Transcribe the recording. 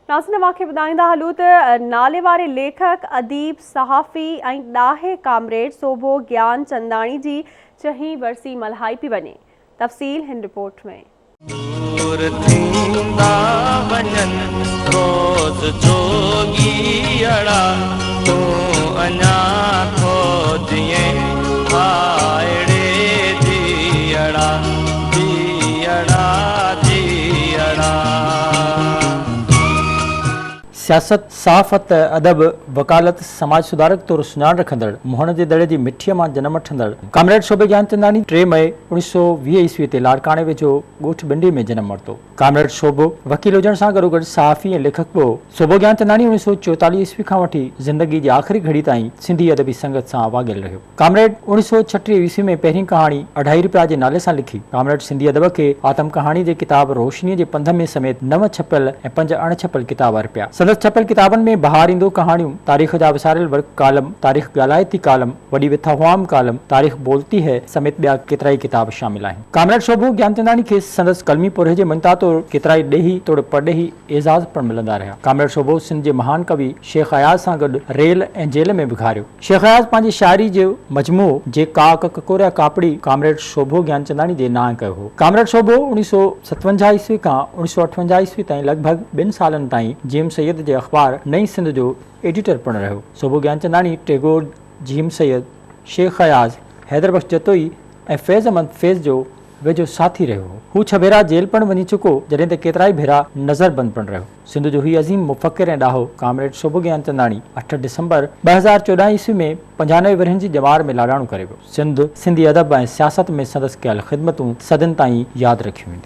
ناظرين اوهان کي ٻڌائيندا هلون ته ناليواري ليکڪ، اديب، صحافي ۽ ڏاهي ڪامريڊ سوڀو گيان چنداڻي جي ڇهين ورسي ملهائي پئي وڃي. تفصيل هن رپورٽ ۾. دور ٿيندا وڃن روز جوڳيئڙا تون اڃا ٿو جيئين هاء ڙي جيئڙا جيئڙا جيئڙا. سياست، صحافت، ادب، وڪالت، سماج سڌارڪ طور سڃاڻ رکندڙ، موهن جي دڙي جي مٺيء مان جنم وٺندڙ ڪامريڊ شعبي گيانچنداڻي ٽي مئي 1920 عيسوي تي لاڙڪاڻي ويجهو ڳوٺ ٻنڊي ۾ جنم ورتو. ڪامريڊ شعبو وڪيل هجڻ سان گڏوگڏ صحافي ۽ ليکڪ به هو. سوڀو گيانچنداڻي 1944 عيسوي کان وٺي زندگي جي آخري گهڙي تائين سنڌي ادبي سنگت سان واڳيل رهيو. ڪامريڊ 1936 عيسوي ۾ پهرين ڪهاڻي اڍائي رپيا جي نالي سان لکي. ڪامريڊ سنڌي ادب کي آتم ڪهاڻي جي ڪتاب روشنيء جي پنڌ ۾ سميت نو ڇپيل ۽ پنج اڻ ڇپيل ڪتاب ارپيا. سندس ڇپيل ڪتابن ۾ بهار ايندو ڪهاڻيون، تاريخ جا وساريل ورق ڪالم، تاريخ ڳالهائي ٿي ڪالم، وڏي وٿ هئام ڪالم، تاريخ بولتي هي سميت ٻيا ڪيترائي ڪتاب شامل آهن. ڪامريڊ شوڀو گيانچنداڻي کي سندس قلمي پورهيي جي مڃتا طور ڪيترائي ڏيهي توڙي پرڏيهي اعزاز پڻ ملندا رهيا. ڪامريڊ شوڀو سنڌ جي مهان ڪوي شيخ اياز سان گڏ ريل ۽ جيل ۾ به گهاريو. شيخ اياز پنهنجي شاعري جو مجموعو جي ڪاڪ ڪڪوريا ڪاپڙي ڪامريڊ شوڀو گيانچنداڻي جي نانء ڪيو هو. ڪامريڊ شوڀو 1957 عيسوي کان 1958 عيسوي تائين لڳ ڀڳ ٻن سالن تائين جي ايم سيد جي اخبار نئين سنڌ جو ايڊيٽر پڻ رهيو. شوڀو گيانچنداڻي ٽيگور، جي ايم سيد، شيخ اياز، حيدر بخش جتوئي ۽ فيض احمد فيض جو ويجهو ساٿي رهيو هو. هو ڇهه ڀيرا جيل پڻ وڃي چڪو، جڏهن ته ڪيترائي ڀيرا نظربند پڻ رهيو. سنڌ جو هي عظيم مفڪر ۽ ڏاهو ڪامريڊ سوڀو گيانچنداڻي اٺ ڊسمبر 2014 عيسوي ۾ 95 ورهين جي ڄمار ۾ لاڏاڻو ڪري ويو. سنڌ، سنڌي ادب ۽ سياست ۾ سندس ڪيل خدمتون صدين تائين ياد رکيون وينديون.